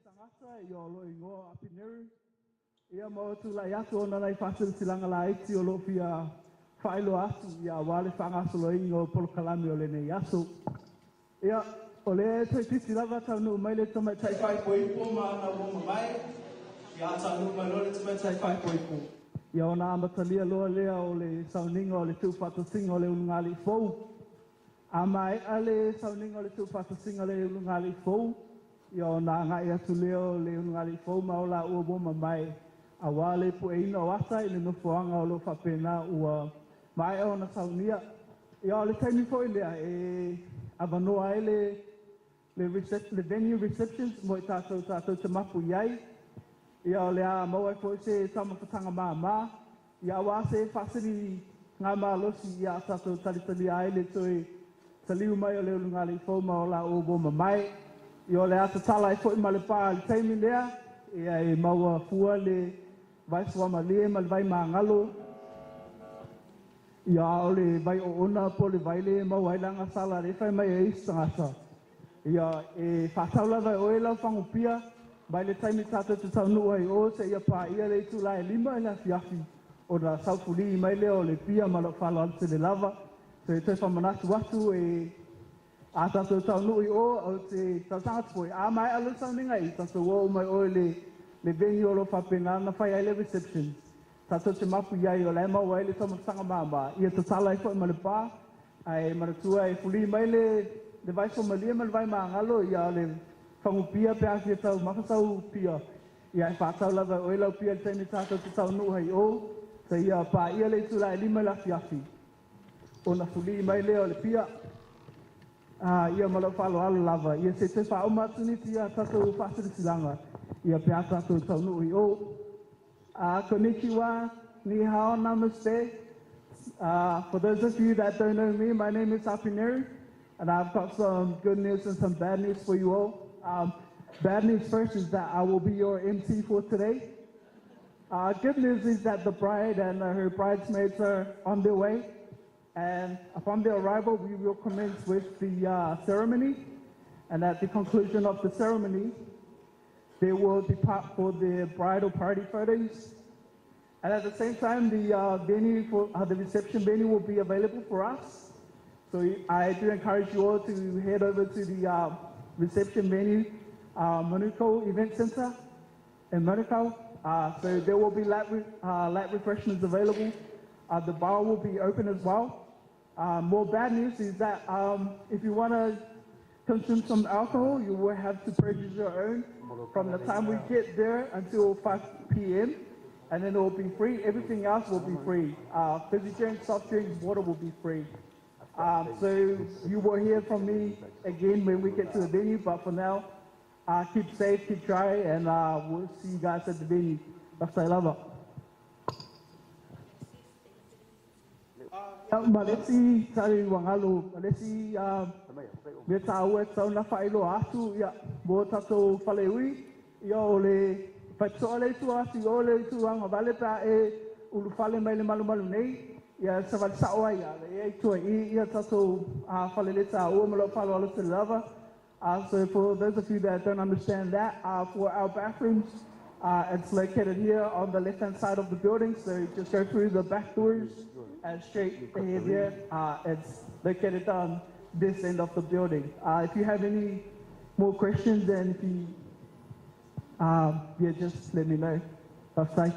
tagata ia o lou igoa o Apineru. Ia ma ou tulai atu ona o nai faasilasilaga laiti o lo o fia faailoa atu ia aua le faagasoloina o polokalame o lenei aso. Ia, o lea e toeitiiti lava taunuu mai le tamaitai faaipoipo ma ana uo mamae, ia a taunuu mai loa le tamaitai faaipoipo, ia ona amatalia loa lea o le sauniga o le tuufaatasiga o le ulugalii fou. A maea le sauniga o le tuufaatasiga o le ulugalii fou, ia ona agai atu lea o le ulugalii fou ma o laua uo mamae aua le pueina o ata i le nofoaga o lo o faapena ua maea ona saunia. Ia o le taimi foi lea e avanoa ai le le venue receptions mo i tatou tatou te mapu i ai. Ia o le a maua ai foi se taumafataga māmā, ia aua se faasiliga malosi ia tatou talitalia ai le toe taliu mai o le ulugalii fou ma o laua uo mamae. Ia o le a tatala ai foi ma le pa i le taimi lea, ia e maua fua le vai suamalie ma le vai magalo. Ia a o le vai oona po o le vai lea e maua ai le agasala lea e fai mai ai isi tagata, ia e faatau lava e oe lau fagupia mai le taimi tatou te taunuu ai i o seia paia le itula e 5 i le afiafi ona saufulī mai lea o le pia ma lou faaaloalo tele lava. So e toe faamanatu atu e a tatou taunuu i o, ou te talosaga atu foi, a maea loa le sauniga i, tatou o uma i o i le venue o lo o faapena ona fai ai le reception. Tatou te mapu i ai o la e maua ai le taumafataga māmā, ia tatala ai foi ma le pa, ae manatua e fulī mai le vai suamalie ma le vai magalo, ia o le fagupia pe a fia taumafa sau pia, ia e faatau lava e oe lau pia i le taimi tatou te taunuu ai i o, seia paia le itula e 5 i le afiafi, ona fulī mai lea o le pia. Ia ma lou faaaloalo lava, ia se i toe faauma atu nisi a tatou faasilasilaga, ia pe a tatou taunuu i o. Konnichiwa, ni hao, namaste. For those of you that don't know me, my name is Apineru, and I've got some good news and some bad news for you all. Bad news first is that I will be your MC for today. Good news is that the bride and her bridesmaids are on their way, and upon their arrival, we will commence with the ceremony, and at the conclusion of the ceremony, they will depart for the bridal party photos. And at the same time, the venue for the reception venue will be available for us. So I do encourage you all to head over to the reception venue, Manukau Event Center in Manukau. So there will be light refreshments available. The bar will be open as well. More bad news is that if you want to consume some alcohol, you will have to purchase your own from the time we get there until 5 p.m. And then it will be free. Everything else will be free. Fizzy drinks, soft drinks, water will be free. So you will hear from me again when we get to the venue. But for now, keep safe, keep dry, and we'll see you guys at the venue. Faafetai lava. Ma le isi tali ua galo, ma le isi mea taua e tatau ona faailoa atu, ia, mo tatou faleui, ia o le faitotoa lea i tua atu i o le itu agavale pe a e ulufale mai le malumalu nei, ia savali sao ai ia, le i tua i ia tatou fale le taua ma lou faaaloalo tele lava. So for those of you that don't understand that, for our bathrooms, it's located here on the left-hand side of the building. So just go through the back doors and straight ahead here. It's located on this end of the building. If you have any more questions, then if you, yeah, just let me know. Faafetai.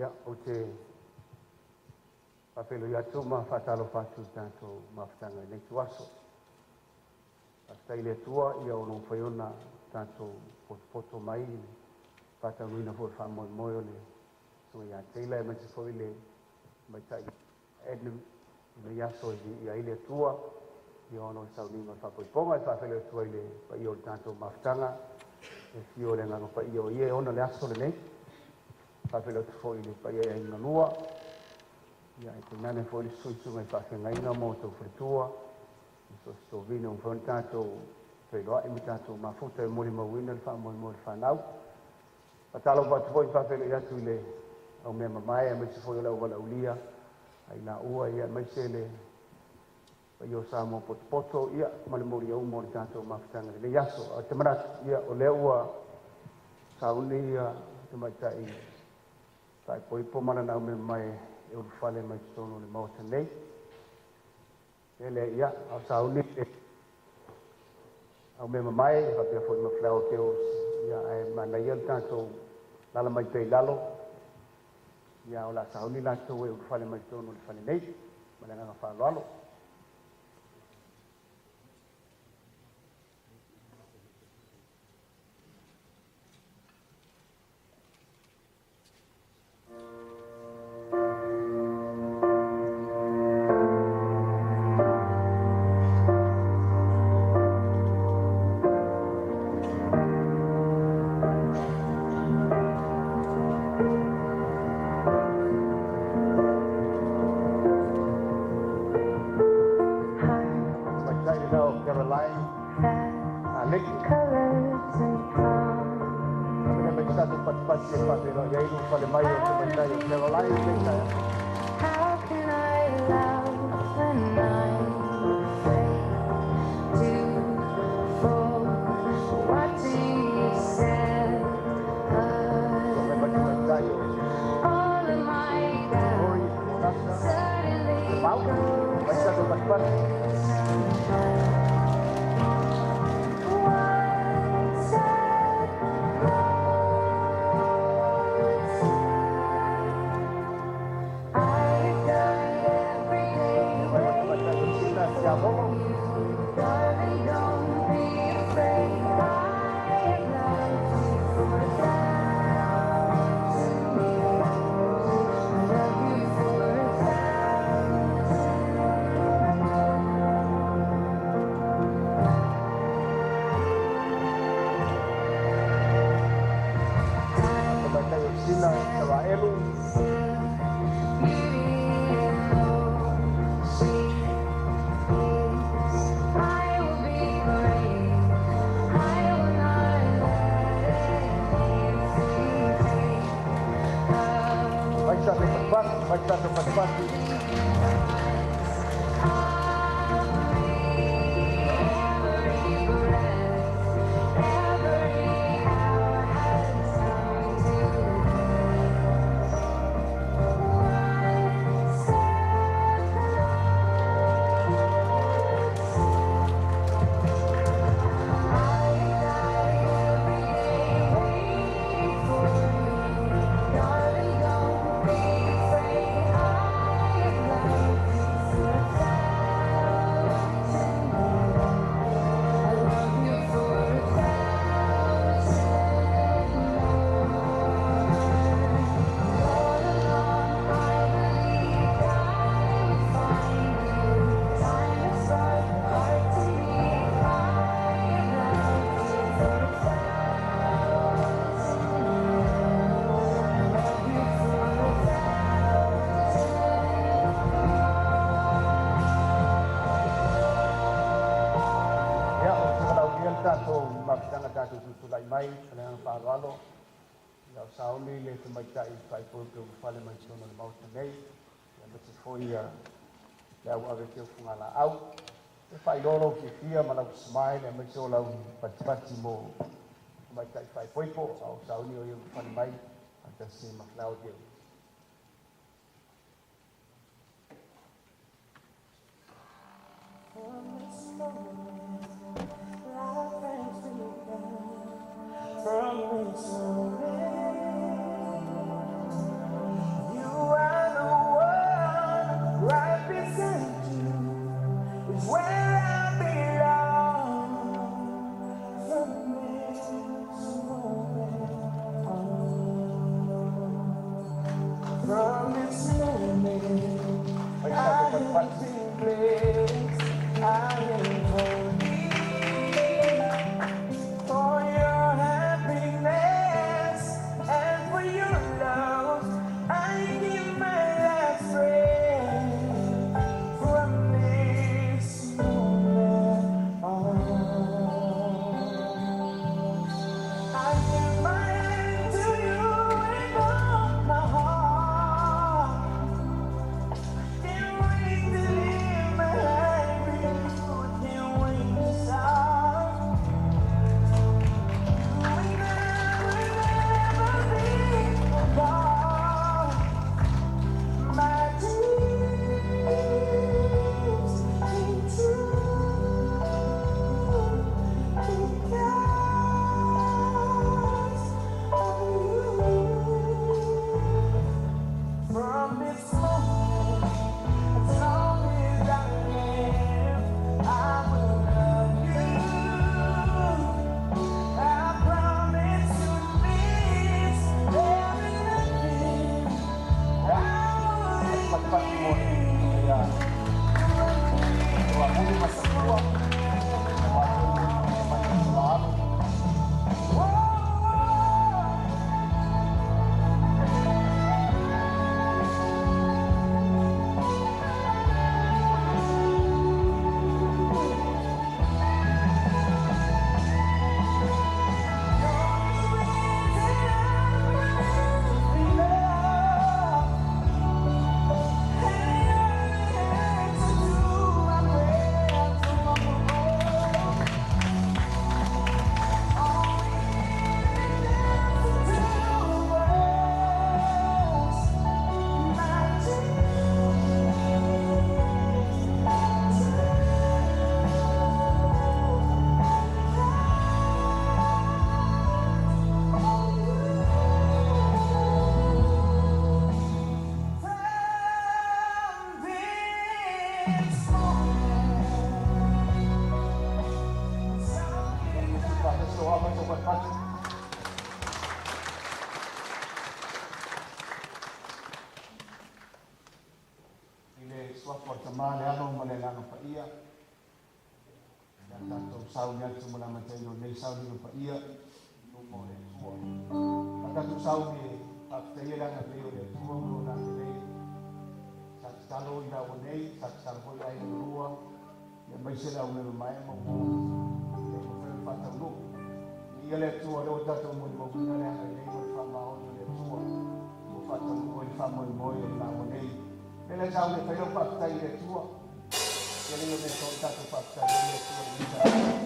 Ia, ou te faafeiloai atu ma faatalofa atu i le tatou mafutaga i lenei ituaso. Faafetai i le Atua ia ua mafai ona tatou potopoto mai i le faataunuuina foi o le faamoemoe o le Susuga ia Taylor aemaise foi le Tamaitai Edna i lenei aso e viia ai le Atua ia ona o le sauniga o le faaipoipoga. E faafeiloai atu ai i le paia o le tatou mafutaga, le afio o le Agaga Paia o Ia e ona le aso lenei. E faafeiloai atu foi i le paia i Aiga Lua, ia ae tainane foi le susu i susuga i faafeagaiga ma outou faletua, so o se tovine ua mafai ona tatou feiloai ma tatou mafuta e molimauina le faamoemoe o le fanau. Faatalofa atu foi ma faafeiloai atu i le aumea mamae aemaise foi o le auvalaaulia ai laua ia aemaise le paia o Samoa potopoto ia ma le moliauma o le tatou mafutaga i lenei aso. Ae ou te manatu ia o lea ua sauni ia tamaitai faaipoipo ma lana aumea mamae e ulufale mai totonu o le Maota nei. Ele ia, a o sauni le aumea mamae faapea foi ma Flower Girls ia ae manaia le tatou alaala mai pea i lalo ia o le a sauni latou e ulufale mai totonu o le fale nei. Ma le agaga faaaloalo. Tamaitai lena o Caroline Aleki. Colors and Pele mai tatou patipati e faafeiloai ai le ulufale mai o le tamaitai o Caroline i lenei taeao. How can I love when I'm afraid to fall? What do you stand Susuga mai tamaitai alone? o All of my Rory doubts Monasa suddenly Mau. Mai go tatou patipati. somewhere. One step closer. I die every day Mai tamaitai o waiting Sina for Siavolo. you. Darling, don't be afraid. I have loved you for 1,000 years. I love you for 1,000 more. Time Tamaitai o Sina Savaelu. stands still, beauty in all she is. I will be brave. I will not let anything take Mai tatou patipati, mai tatou patipati. away of me. Every breath, every hour has come to this. One step closer. I die every day waiting for you. Darling, don't be afraid. I have loved you for 1,000 years. I love you for 1,000 more. All along I believed I would find you. Time has brought heart to me. I have loved you for 1,000 years. I love you for 1,000 Ia, ou te valaaulia le tatou mafutaga tatou tutulai mai ma le agaga faaaloalo. Ia o sauni le tamaitai faaipoipo e ulufale mai totonu o le Maota nei, ia aemaise foi ia le au ave teu fugalaau. E faailoa lou fiafia ma lau smile aemaise o lau patipati mo tamaitai faaipoipo a o sauni o ia ulufale mai faatasi ma Flower Girls. From this moment, life has begun. From this moment, mai sau fatufatu. I le suafa o le Tamā, le Alo ma le Agaga Paia, le a tatou sauni atu ma le amataina o lenei sauniga paia i luma o le Atua. A tatou sauni e faafetaia le agalelei o le Atua ma lona agalelei, sa tatalo i laua nei, sa tatalo foi i aiga e lua, aemaise le augaimamae ma ua le mafai ona faataunuu. Viia le Atua o lea ua tatou molimauina le agalelei ma le faamaoni o le Atua ua faataunuu ai le faamoemoe o le laua nei. O le mea lea sa ule fai lau faafetai i le Atua. Tele ia o mea tatau ona tatou faafetai ai i le Atua i lenei taeao.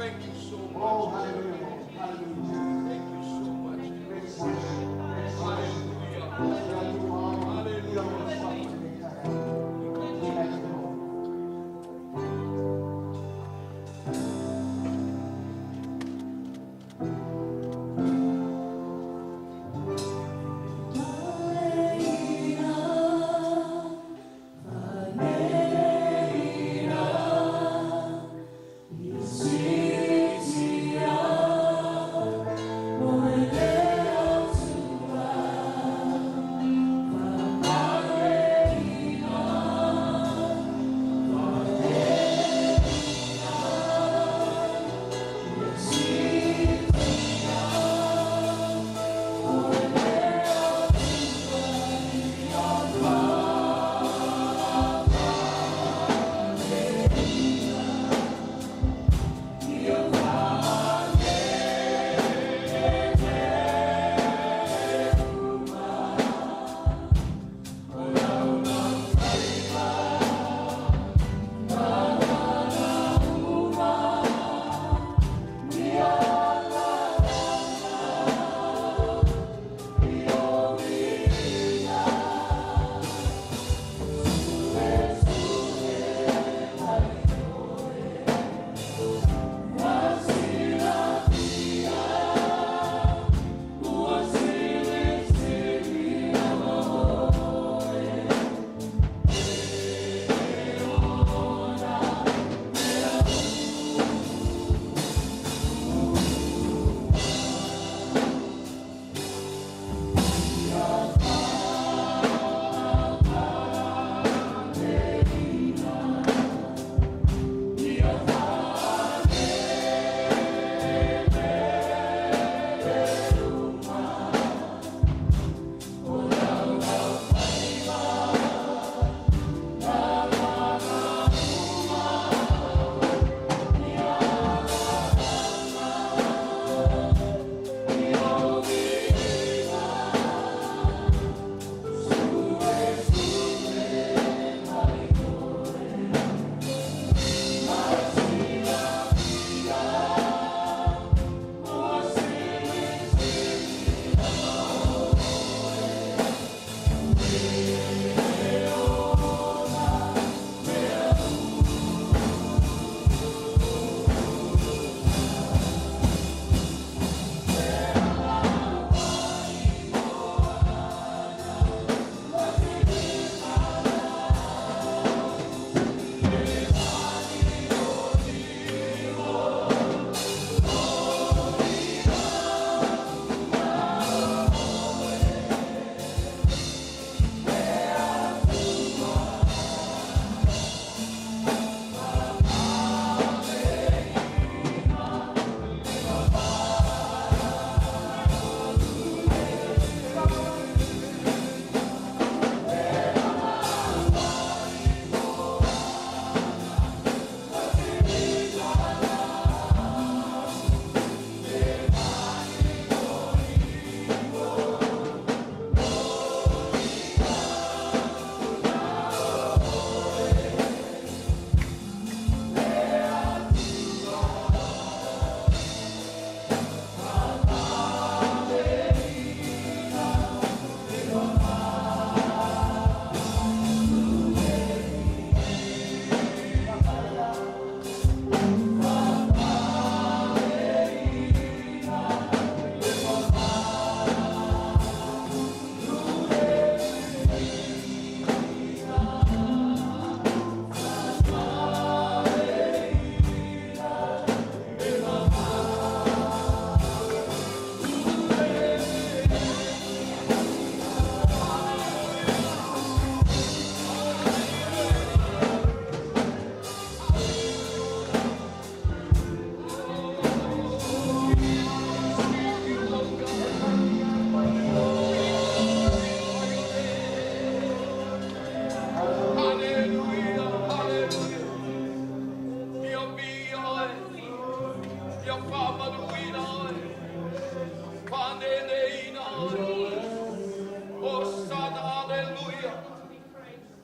Thank you so much. Oh, hallelujah, Lord. Hallelujah. Thank you so much. Let's worship. Let's worship. Hallelujah. Hallelujah.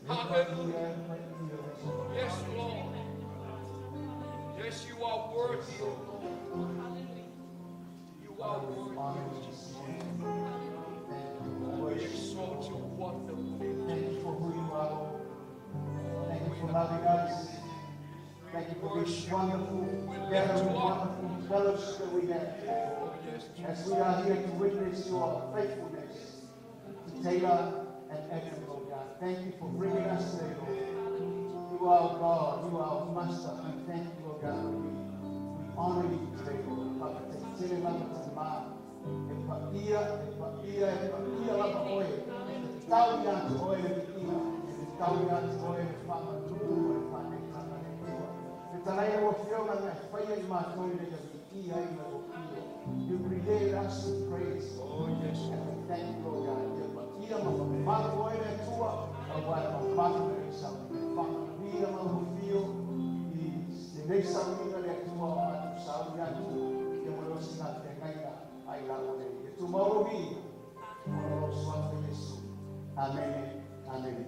Hallelujah. Yes, Lord. Yes, you are worthy, O Lord. You are worthy. We exalt your wonderful name. Thank you for who you are, Lord. Thank you for loving us. Thank you for this wonderful gathering, wonderful fellowship that we have today. As we are here to witness your faithfulness to Taylor and Edwin, Lord God. Thank you for bringing us today, Lord. You are God, you are our Master, and thank you, Lord God. We honor you today, Lord. Faafetai lava Tamā. E paia, e paia, e paia lava oe. E tau ia te oe le viiga. E tau ia te oe le faamanu ma le faaneetaga le Atua. E talai lau afioga na e faia i matou ina ia viia ai lau afio. You created us to praise. Oh, yes. And we thank you, Lord God. Ia paia ma mamalu oe le Atua. Auā le mamalu lenei sauniga. Faamanuia ma lau afio i lenei sauniga le Atua o matou sauni atu. Ia mo le osi feagaiga ai lau nei. Ia tumau lou viiga. Ona o lou suafa Iesu. Amene. Amene.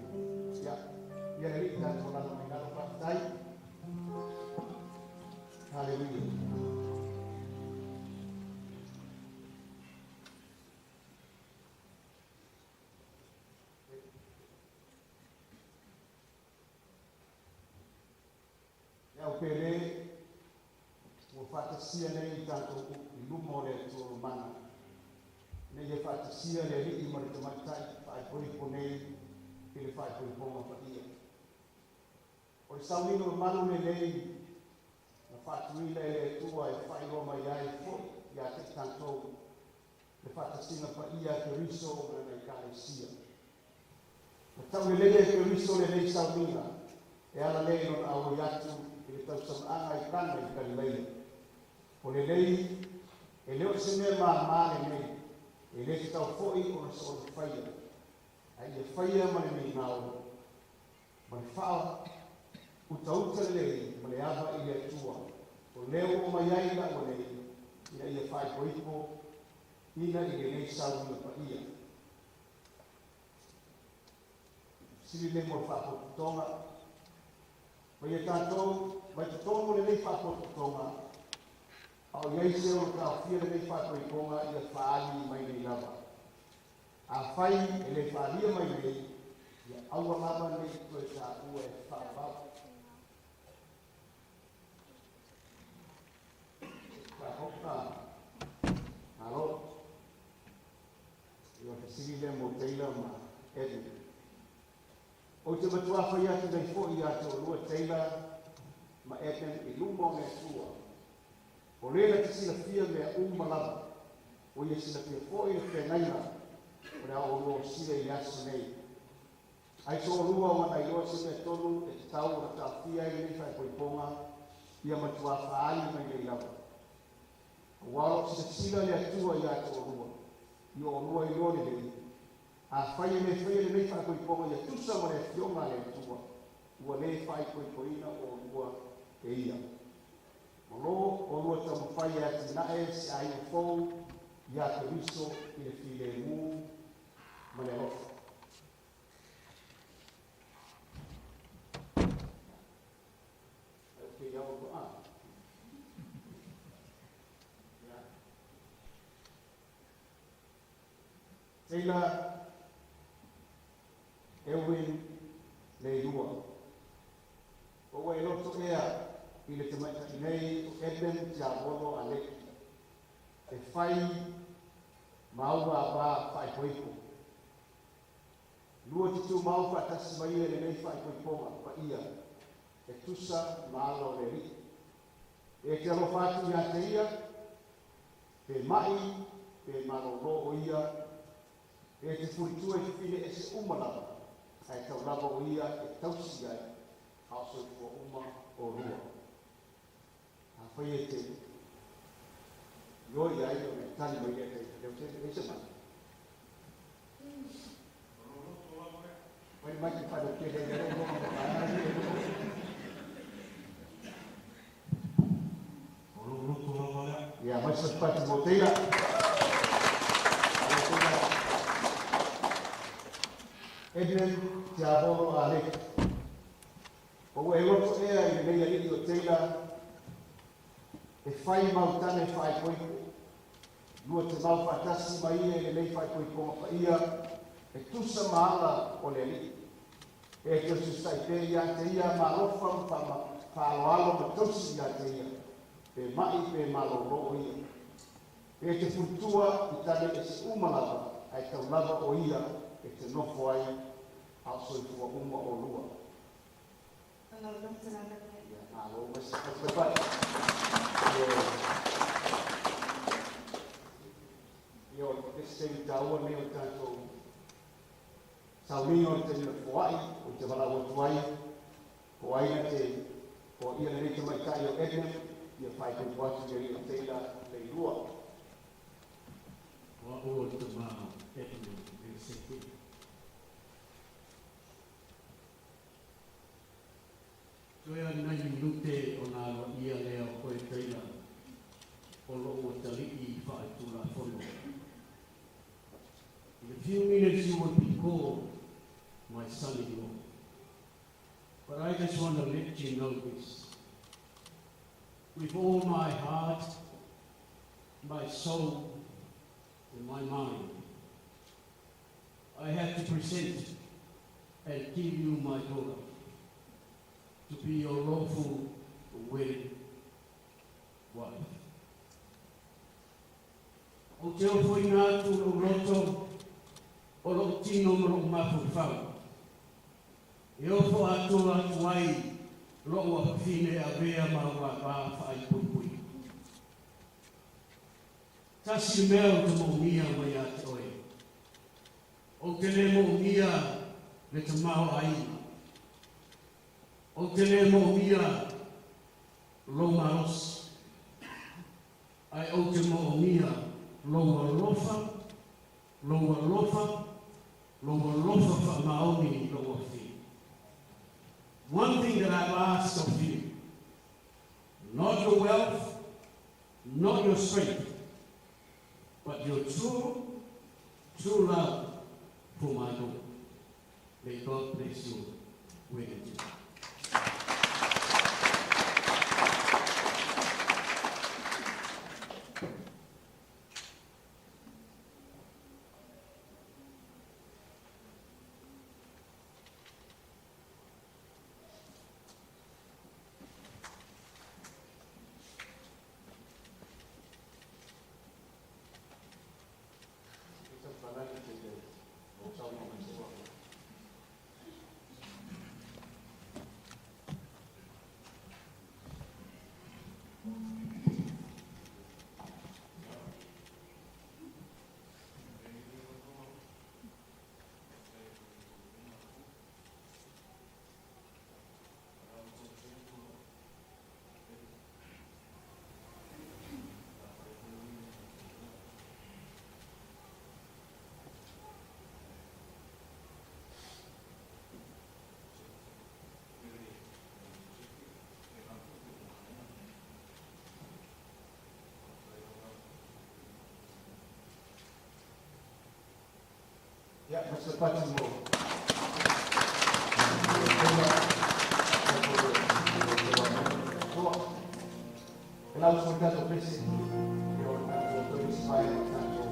Ia. Ia le alii tatou lalo mai lalo faafetai. Hallelujah. Le au pele ua faatasia nei i tatou i luma o le Atua mamana. Ina ia faatasia le alii ma le tamaitai faaipoipo nei i le faaipoipoga paia. O le sauniga mamalu lenei na faatuina e le Atua e faailoa mai ai foi ia te i tatou le faatasiga paia a Keriso ma lana Ekalesia. Na tauleleia e Keriso lenei sauniga e ala lea i lona auai atu i le tausamaaga i Kana i Kalilaia. O lenei, e le o se mea māmā lenei, e le tatau foi ona soona faia, ae ia faia ma le migao, ma le faautauta lelei ma le ava i le Atua, o lea ua omai ai laua nei, ina ia faaipoipo ina i lenei sauniga paia. Fesili lenei mo le faapotopotoga, Mai ia tatou, mai totonu o lenei faapotopotoga, a o i ai se ono taofia lenei faaipoipoga ia faaali mai nei lava. Afai e le faalia mai nei, ia aua lava ne i toe taua e faavavau. Malo. Ia fesili lea mo Taylor ma Edwin. Ou te matua fai atu nei foi ia te oulua Taylor ma Edwin i luma o le Atua. O le na te silafia mea uma lava, o ia silafia foi le feagaiga o le a oulua osile i le aso nei. Ai so oulua ua na iloa se mea tonu e tatau ona taofia ai lenei faaipoipoga, ia matua faaali mai nei lava. Aua o lo o silasila le Atua ia te oulua, i o oulua iloa lelei, afai e le faia lenei faaipoipoga ia tusa ma le afioga a le Atua, ua le faaipoipoina oulua e ia. Ma lo oulua taumafai e atinae se aiga fou ia Keriso i le filemu ma le alofa. Taylor Ewin Leilua. O ua e loto ea i le tamaitai nei o Edmund Tiamono Aleki e fai maua ava faaipoipo. Lua te tumau faatasi mai ia i lenei faaipoipoga paia e tusa ma ala o le Alii. E te alofa atu ia te ia, pe ma'i, pe malōlō o ia, e te fulitua i fafine ese uma lava, ae tau lava o ia e tausi ai a o soifua uma olua. Afai e te ioe i ai ona e tali mai lea taimi, lea ua leai se mana. Mai mai te whare o te reo reo ma O lou loto lava lea. Ia, mai se pati mo teira. Edwin Tiavolo Aleki. O ua e loto ea i lenei alii o Taylor e fai mautane faaipoipo, lua te mau faatasi ma ia i lenei faaipoipoga paia e tusa ma ala o le Alii. E te usiusitai pea ia te ia ma alofa ma faaaloalo ma tausi ia te ia, pe ma'i pe malōlō o ia. E te fulitua i tane ese uma lava, ae tau lava o ia e te nofo ai a o soifua uma olua. Ia, malo ma se faifaifa'i. Ia, o le isi taimi taua lenei o le tatou sauniga o le taimi o le foai, ou te valaau atu ai, po o ai na te foaia lenei tamaitai o Edna, ia faaipoipo atu i le alii o Taylor Leilua. O a'u o le tamā o Edna Vilesete. Toe a ni nai minute ona aloaia lea o koe Taylor o lo'u atalii faaletulafono. In a few minutes you will be called my son-in-law. But I just want to let you know this. With all my heart, my soul, and my mind, I have to present and give you my daughter to be your lawful wedded wife. Ou te ofoina atu lou loto o lou tino ma lou mafaufau. E ofo atoa atu ai lou afafine e avea ma ou ava faaipoipoi. Tasi le mea ou te moomia mai ia te oe. Ou te le moomia le tamaoaiga. Ou te le moomia lou malosi. Ae ou te moomia lou alofa, lou alofa, lou alofa faamaoni i lou afafine. One thing that I've asked of you, not your wealth, not your strength, but your true, true love for my daughter. May God bless your wedding today. Ia, ma se pati mo. E lau so tatou pese, ia o le tatou tausi mai o tatou.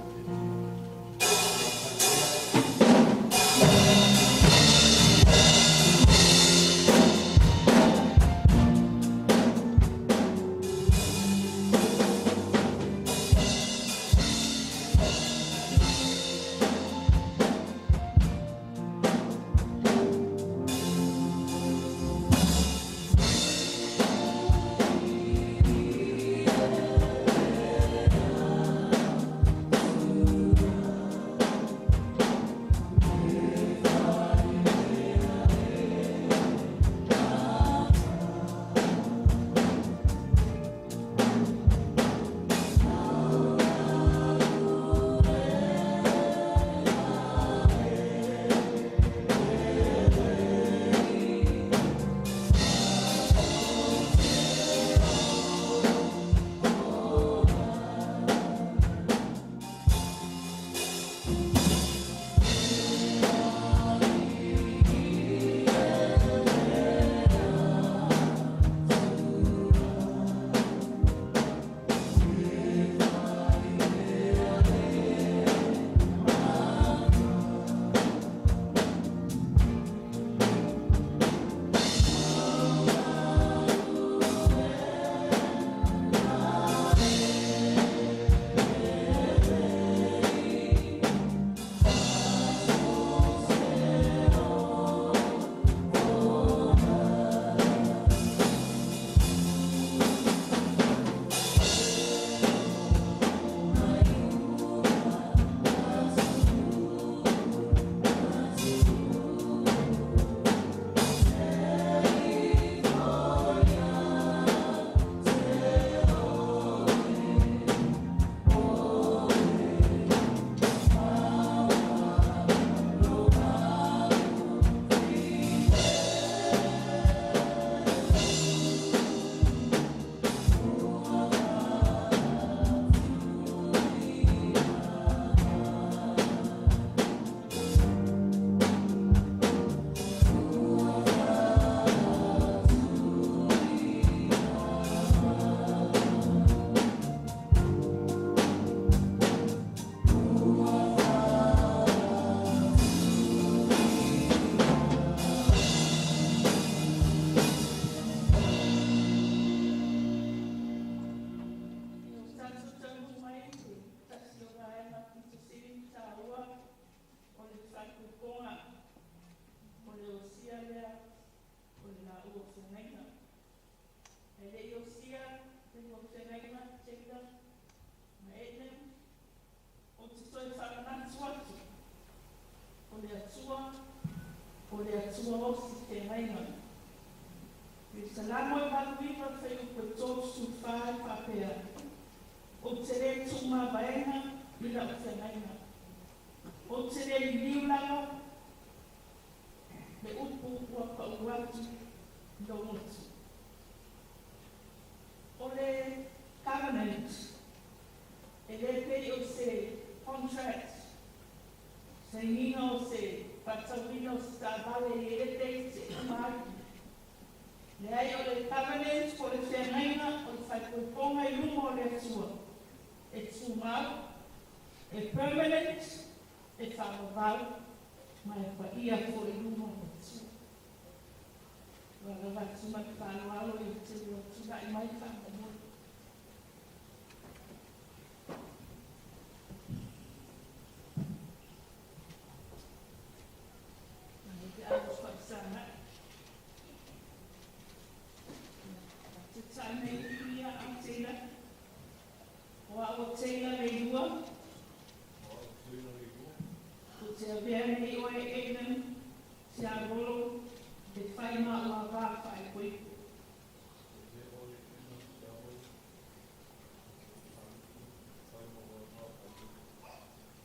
Ae le i osia le lua feagaiga Taylor ma Edna, ou te toe faamanatu atu, o le Atua, o le Atua osi feagaiga. I le Salamo e 89 fuaiupu e 34 e faapea, Ou te le tuumavaega i lau feagaiga, ou te le liliu lava le upu ua pau atu i lou loto. O le covenant, e le pei o se contract, sainiga o se faatauina o se taavale e i ai le date e uma ai. Leai, o le covenant po o le feagaiga o le faaipoipoga i luma o le Atua, e tumau, e permanent, e faavavau, ma e paia foi i luma o le Atua. Ua lava atu ma le faaaloalo i te lua tulai mai faamolemole. Malo pe a ua faasagai. Te tae nei upu ia a Taylor. O au o Taylor Leilua. Ou te avea nei oe Edmund Tiarolo e whai ma ua wā whaepoipo.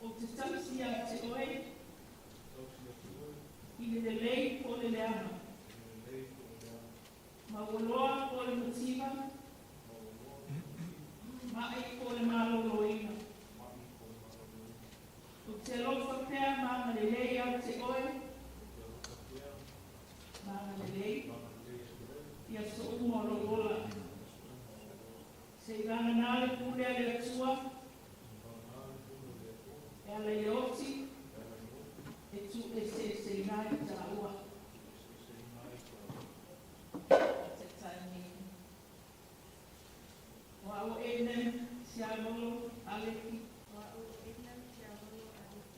Ou te tausi ia te oe i le lelei po o le leaga. Mauoloa po o le mativa. Ma'i po o le malōlōina. Ou te alofa pea ma agalelei ia te oe, ma agalelei i aso uma o lou ola. Seivagana le pule a le Atua e ala i le oti e tuueseeseina ai taua. Taitai nei. O au o Edna Tialolo Aleki. O au o Edna Tialolo Aleki.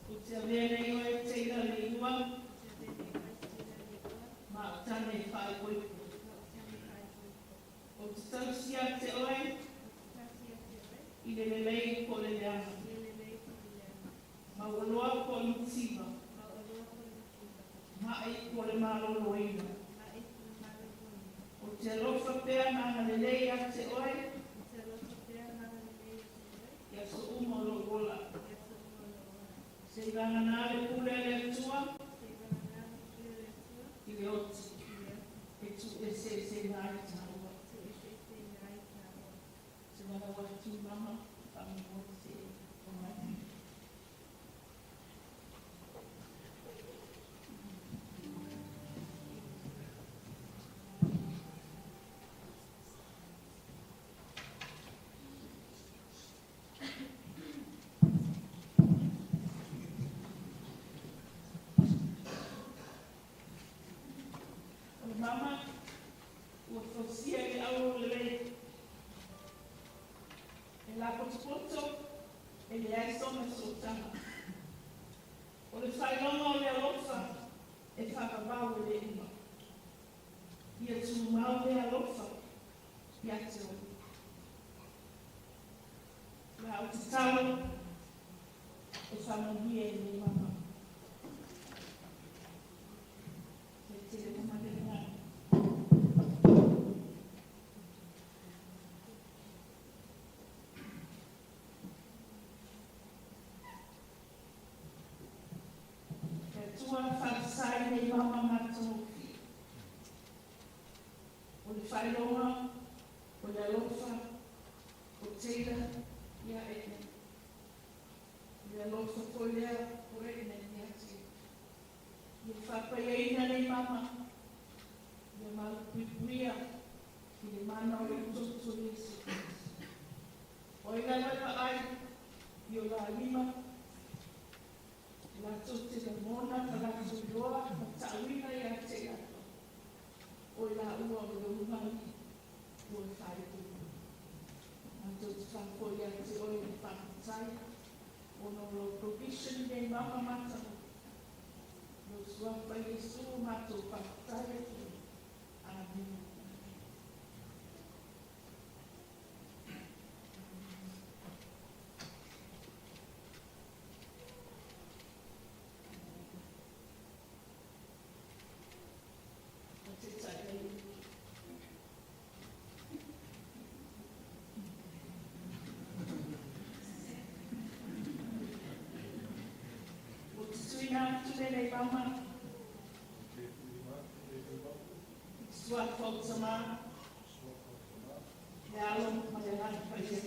Ou te avea nei oe Taylor Leilua. Ou te avea nei oe Taylor Leilua. Ma o tane whaepoipo. Ma o tane whaepoipo. Ou te tausi ia te oe. Ou te tausi ia te oe. I le lelei po o le leaga. I le lelei po o le leaga. Mauoloa po o le mativa. Mauoloa po o le mativa. Ma'i po o le malōlōina. Ma'i po o le malōlōina. Ou te alofa pea ma agalelei ia te oe. Ou te alofa pea ma agalelei ia te oe. I aso uma o lou ola. I aso uma o lou ola. Seivagana le pule a le Atua. Seivagana le pule a le Atua. I le oti. I le oti. E tuueseeseina ai taua. E tuueseeseina ai taua. Te valaau atu i mama, faamolemole se omai. O le mama ua fausia i le auaulelei, e lapotopoto, e leai sona sootaga. O le faailoga o le alofa e faavavau e le uma. Ia tumau lea alofa ia te oe. La ou tatalo e faamanuia i lenei mama. E tele mama le agaga. E Atua faafesai nei mama matagofie. O le faailoga o le alofa o Taylor ia Edna. O le alofa foi lea o Edna ia Taylor. Ia faapaiaina nei mama, ia malupuipuia i le mana o le Toto Iesu Keriso. O ai lava e vaai i o la lima, latou te lagona ma latou iloa ma ta'uina ia te latou, o i laua o le ulugalii ua e faaipoipo. Matou te faafoi ia te oe le faafetai ona o lou provision i nei mama matagofie. Lou Suafa Iesu o matou faafetai atu ai. Amene. tuuina atu lenei mama i le Suafa o le Tama, le Alo ma le Agaga Paia.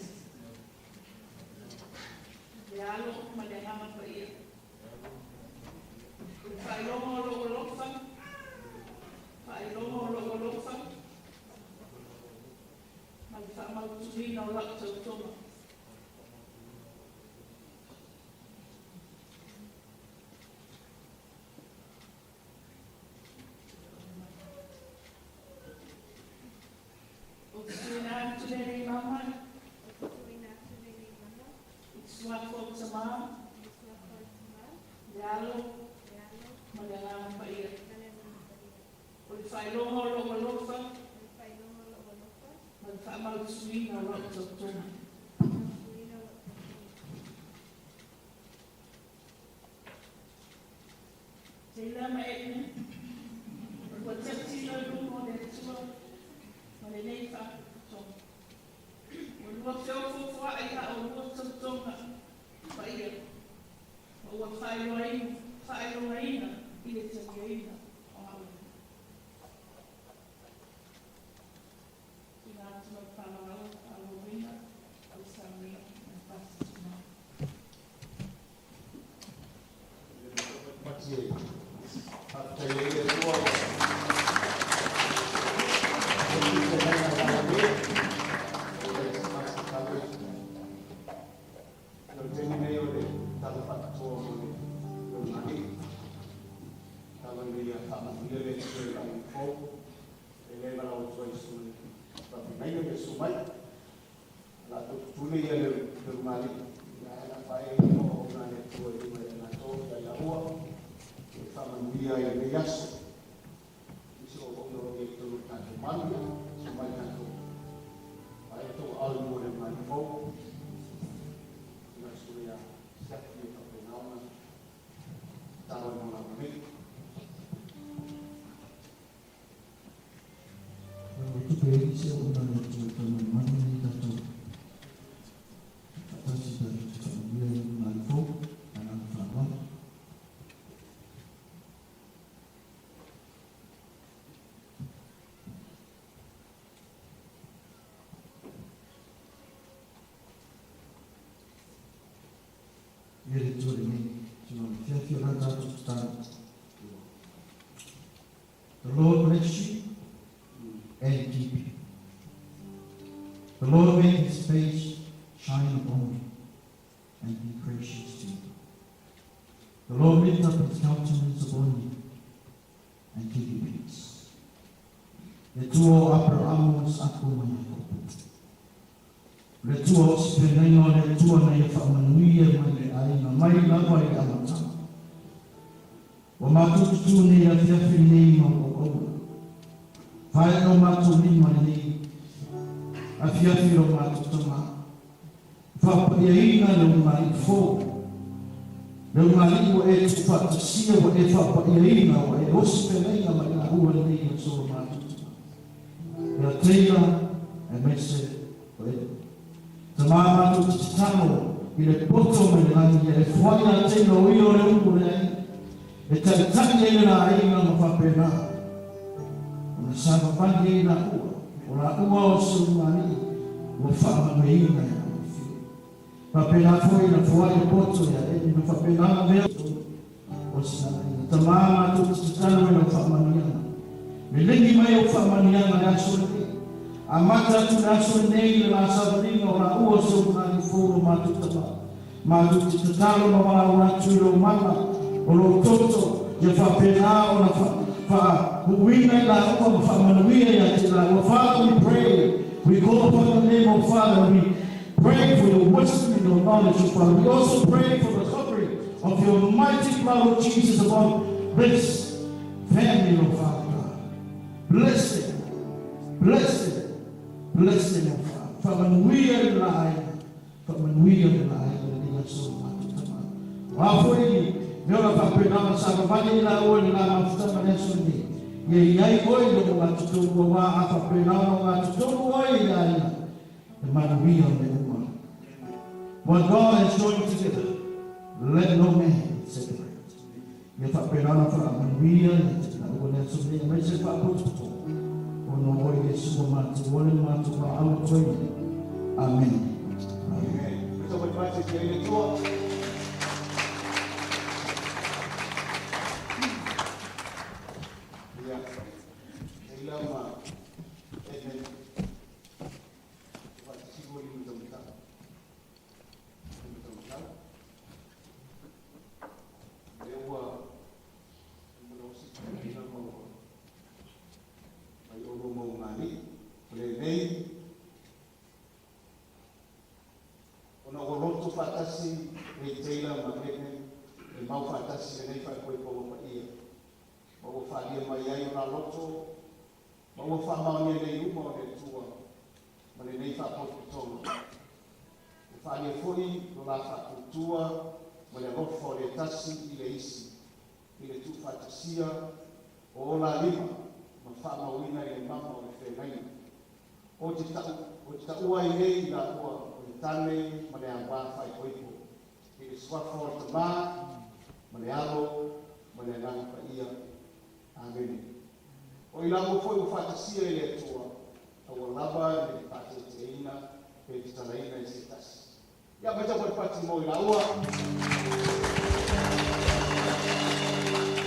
Le Alo ma le Agaga Paia. O le faailoga o lou alofa, faailoga o lou alofa, ma le faamautuina o lau tautoga. Ou te tuuina atu lenei mama Ou te tuuina atu lenei mama i le Suafa o le Tama, i le Suafa o le Tama, le Alo le Alo ma le Agaga Paia. ma le Agaga Paia. O le faailoga o lou alofa O le faailoga o lou alofa ma le faamautuina o lau tautoga. faamautuina o lau tautoga. Taylor ma Edna, ua tautino i luma o le Atua ma lenei faapotopotoga. Ua lua feofoofoai la oulua tautoga paia, ma ua faailogaina i le taliaina o au e. Tuuina atu ma le faaaloalo faaauauina o le saunia ma le faasatumau. Pati e faafetai ai le Atua ua o le matatau e o le taimi nei o le tala faapitoa mo le ulugalii. Talo ina ia faamanuia le Atua i le aiga fou e le valaau atu ai i susuga i faafeagaiga ia susu mai. O latou tutuli ia le ulugalii ia ae o le a faaee ai o auauna a le Atua i luga ia i latou ia i laua e faamanuia ai i lenei aso. Nisi o auauna o lo o i ai i totonu o le tatou malu ia susu mai tatou faaee outou aao i luma o le ulugalii fou. Susuga i le susuga ia Siaki e faapena ona tatalo ai mo laua nei. Ua tupe ai se auauna a le Atua e taumanumanu nei tatou faatasi tatou te faamanuia i le ulugalii fou. Ma le agaga faaaloalo. Ia le Atua lenei, tulaga fiafia o la tatou tatalo. The Lord bless you and keep you. The Lord make his face shine upon you and be gracious to you. The Lord lift up his countenance upon you and give you peace. Le Atua o Aperahama, Isaako ma Iakopo. Le Atua o se feagaiga o le Atua na ia faamanuia mai le aiga mai lava i le amataga. Ua matou tutū nei le afiafi lenei ma ou auauna. Vae o matou lima lenei afiafi i lo matou tama. Faapaiaina le ulugalii fou. Le ulugalii ua e tuufaatasia, ua e faapaiaina, ua e osi feagaiga ma i laua lenei aso o lo matou tama. Ia Taylor aemaise o Eddie. Tama matou te tatalo i le poto mai le lagi ia e foai ia Taylor o ia o le ulu o le aiga. E taitai ai le la aiga ma faapena ona savavali ai laua, o laua o se ulugalii ua faamanuiaina e lau Afioga. Faapena foi na foai le poto ia Eddie ma faapena ona mea o sina aiga. Tama matou te tatalo i lau faamanuiaga. Lelegi mai ou faamanuiaga le aso lenei. Amata atu le aso lenei i le la savaliga o laua o se ulugalii fou lo matou tama. Matou te tatalo ma valaau atu i lou mana o lou toto ia faapena ona faahuuina i laua ma faamanuia ia te laua. Father, we pray, we call upon your name, O Father, and we pray for your wisdom and your knowledge, O Father. We also pray for the covering of your mighty blood, O Jesus, upon this family, O Father God. Bless them, bless them, bless them, O Father. Faamanuia le la aiga, faamanuia le la aiga lenei aso o matou tama. O a foi mea o la faapena ona savavali ai laua i le la mafutaga i le aso lenei, ia i ai oe i le ogatotonu, aua a faapena ona ogatotonu oe i le aiga, e manuia mea uma. What God has joined together, let no man separate. Ia faapena ona faamanuia ia te i laua i le aso nei aemaise le faapotopotoga ona o oe Iesu ua matou ola ma matou valaau atu ai nei. Amene. Amen. Ia, Leila ma Edmund, faatasigo i lima taumatau. Lea ua uma ona osi fetalaiga ma ua fai oulua ma ugalii. O lenei, ona ua loto faatasi nei Taylor ma Edmund e mau faatasi i lenei faaipoipoga paia, ma ua faaalia mai ai o la loto ma ua faamaonia nei uma o le Atua ma lenei faapotopotoga. Ua faaalia foi lo la faatuatua ma le alofa o le tasi i le isi i le tuufaatasia o o la lima ma faamauina i le mama o le feagaiga. Ou te taua ai nei i laua o le tane ma le auvā faaipoipo i le suafa o le Tamā ma le Alo ma le Agaga Paia. Amene. O i laua foi ua faatasia e le Atua, aua lava ne i faateteina pe tatalaina e se tasi. Ia matau foi pati mo i laua.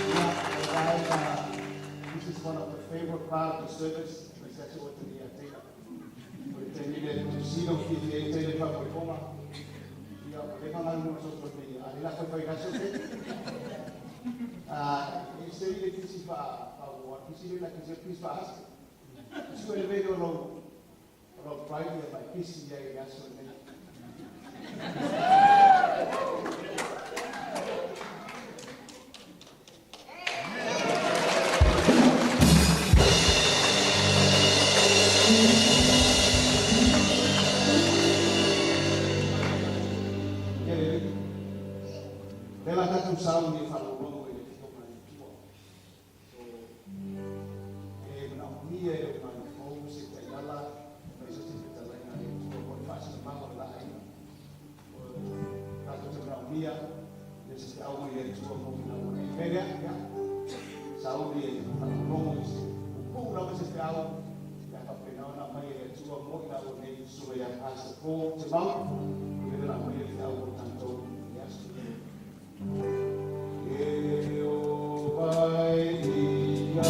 Ia, vaega, this is one of the favorite part of the service, mai se ase o te ia teina. O le taimi le sino ki te e teine whakoiponga. Ia, o le whangaru mo soto nei, a le lako whai raso te. E se i le kisi wha, wha, kisi le la kisi kisi wha hase. Kisi o le vele o lo pride ia mai kisi ia i aso nei. Ia le le la tatou sau ni whalolongo i le fioga i tua. So, e manaomia e le mani fou se taiala mai se te fetalaiga le Atua mo le faasalamāga o le laaiga. O tatou te manaomia le se feau mai le Atua mo i laua nei. Mea lea, ia, sauni e faalogologo i se pupuu lava se feau ia faapena ona aumai e le Atua mo i laua nei sula ia Pastor Paul Te Mau, o le la aumai le feau mo tatou i le aso. E o vai ia.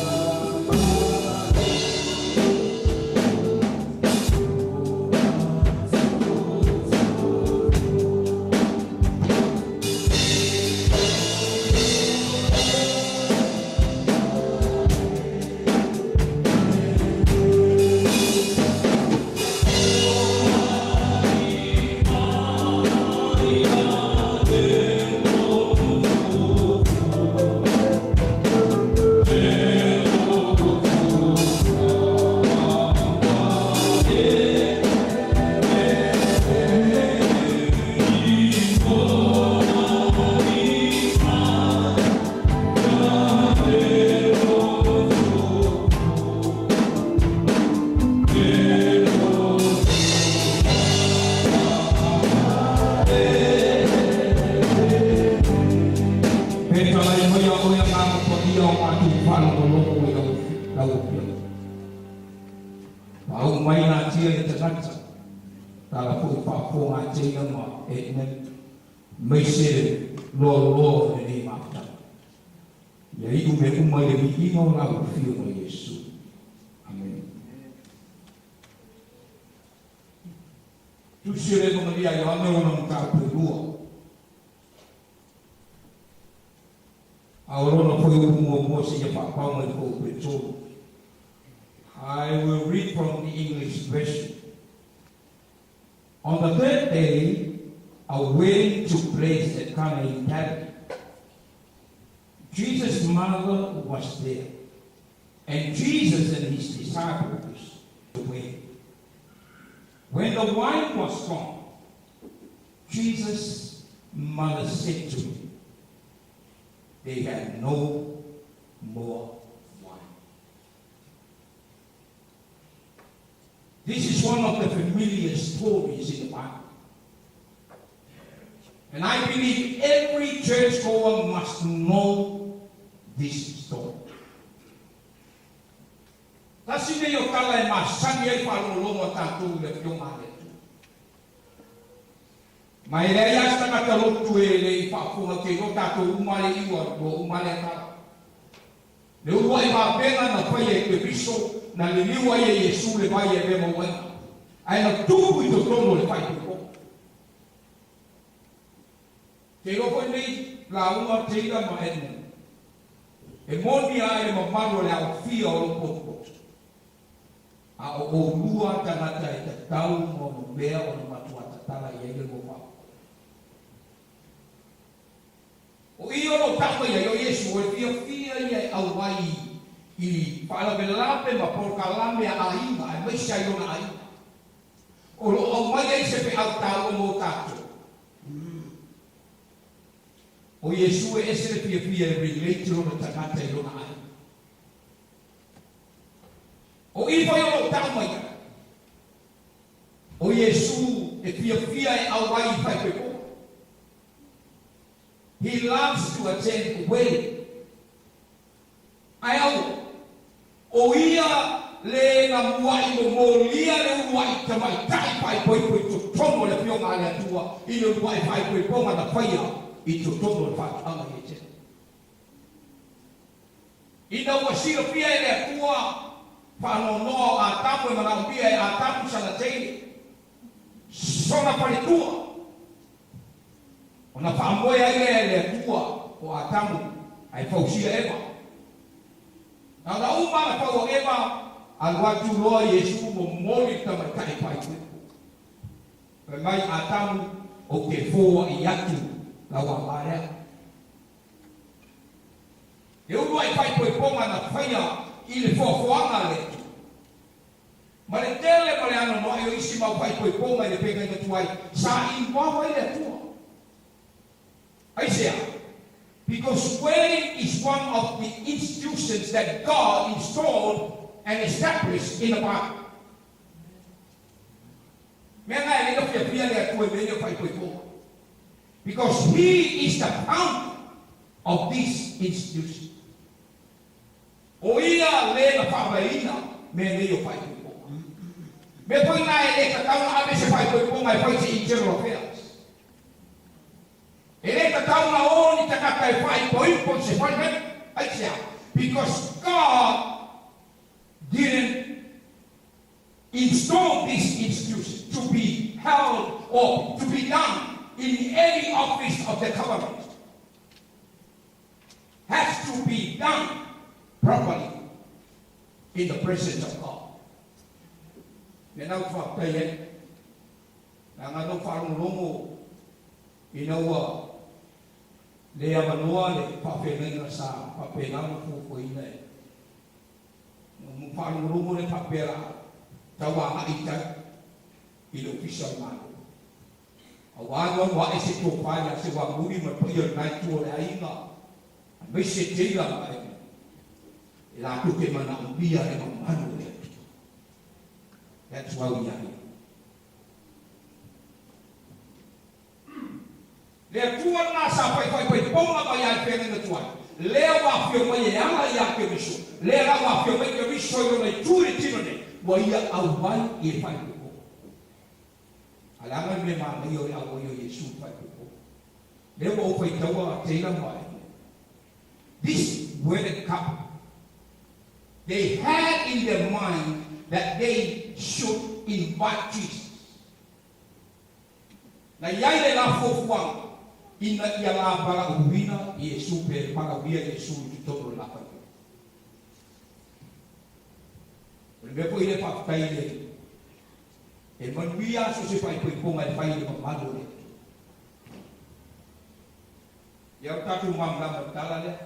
Pe talai mai a oe Agaga Paia o matou faalogologo i lau Afioga. Paau mai natia le tagata, tala foi faafofoga a Taylor ma Edmund, maise le loaloa o lenei mafutaga. Ia iu mea uma i le viiga o lau Afioga Iesu. Amene. Tusi o le Evangelia a Ioane ona mataupu e lua. A o lona foi upu muamua seia faapau mai le upu e tolu. I will read from the English version. On the third day, a wedding took place at Cana in Galilee. Jesus' mother was there, and Jesus and his disciples were. When the wine was gone, Jesus' mother said to him, "They have no more wine." This is one of the familiar stories in the Bible. And I believe every churchgoer must know this story. Tasi nei o tala e masani ai faalogologo a tatou i le Afioga a le Atua. Ma e leai lava se tagata lotu e le i faafofoga te iloa tatou uma le iu a ua uma lea tala. Le uluai vapega na faia i Keriso na liliu ai e Iesu le vai e avea ma uaina, ae na tupu i totonu o le faaipoipoga. Te iloa foi nei lauga Taylor ma Edmund. E moni a i le mamalu o le aofia o lou potopoto. A o oulua tagata e tatau ma ono mea ona matua tatala i ai le lua faafofoga. O i o lou tau mai ai o Iesu, o le fiafia ia e auai i faalavelave ma polokalame a aiga aemaise ai ona aiga. O lo o aumai ai se feau taua mo tatou. O Iesu e ese le fiafia e relate lona tagata i lona aiga. O i foi o lou tau mai ai. O Iesu e fiafia e auai i faaipoipoga. He loves to attend wedding. Ae aua, o ia le na mua'i momolia le ulua'i tamaitai faaipoipo i totonu o le Afioga a le Atua i le ulua'i faaipoipoga na faia i totonu o le faatoaga i Etena. Ina ua silafia e le Atua faanoanoa o Atamu e manaomia e Atamu sana teine, sona faletua, ona faamoe ai lea e le Atua o Atamu ae fausia Eva. Na ona uma na fau o Eva, alu atu loa Iesu momoli le tamaitai faaipoipo. Fai mai Atamu, Ou te foaʻi atu lau ama lea. E ulu ai faaipoipoga na faia i le foafoaga a le Atua. Ma le tele ma le anoanoai o isi mau faaipoipoga i le feagaiga tuai sa involve ai le Atua. Aisea? Because wedding is one of the institutions that God installed and established in the Bible. Mea na e le na fiafia le Atua i mea nei o faaipoipoga. Because He is the founder of this institution. O ia le na faavaeina mea nei o faaipoipoga. Mea foi na e le tatau na ave se faaipoipoga e fai se internal affairs. E le tatau na o ni tagata e faaipoipo i se fale mai. Aisea? Because God didn't install this institution to be held or to be done in any office of the government. Has to be done properly in the presence of God. Mea na ou te faafetai ai, leaga na ou faalogologo ina ua le avanoa le faafeagaiga sa faapena ona fuafuaina e Na faalogologo lea faapea la tau agai i tai i le Ofisa o le Malo. A ua alualu ae se tofa ia Seuamuli ma le paia o lena itu o le aiga, aemaise Taylor ma Edmund, e latou te manaomia le mamalu o le Atua. That's why we are here. Le Atua lena sa faifaifaipona mai ai feagaiga tuai, lea ua afio mai e ala iā Keriso, lea la ua afio mai Keriso i lona itu i le tino nei, ua ia auai i le faaipoipoga. A le aga le mea manaia o le auai o Iesu i le faaipoipoga? Lea ua ou faitaua a Taylor ma Edmund. This wedded couple, they had in their mind that they should invite Jesus. Na i ai le la fuafuaga ina ia la valaauina Iesu pe valaaulia Iesu i totonu o le la faipule. O le mea foi lea faafetai i le Alii, e manuia aso se faaipoipoga e fai i le mamalu o le Atua. Ia o tatou malamalama i le tala lea.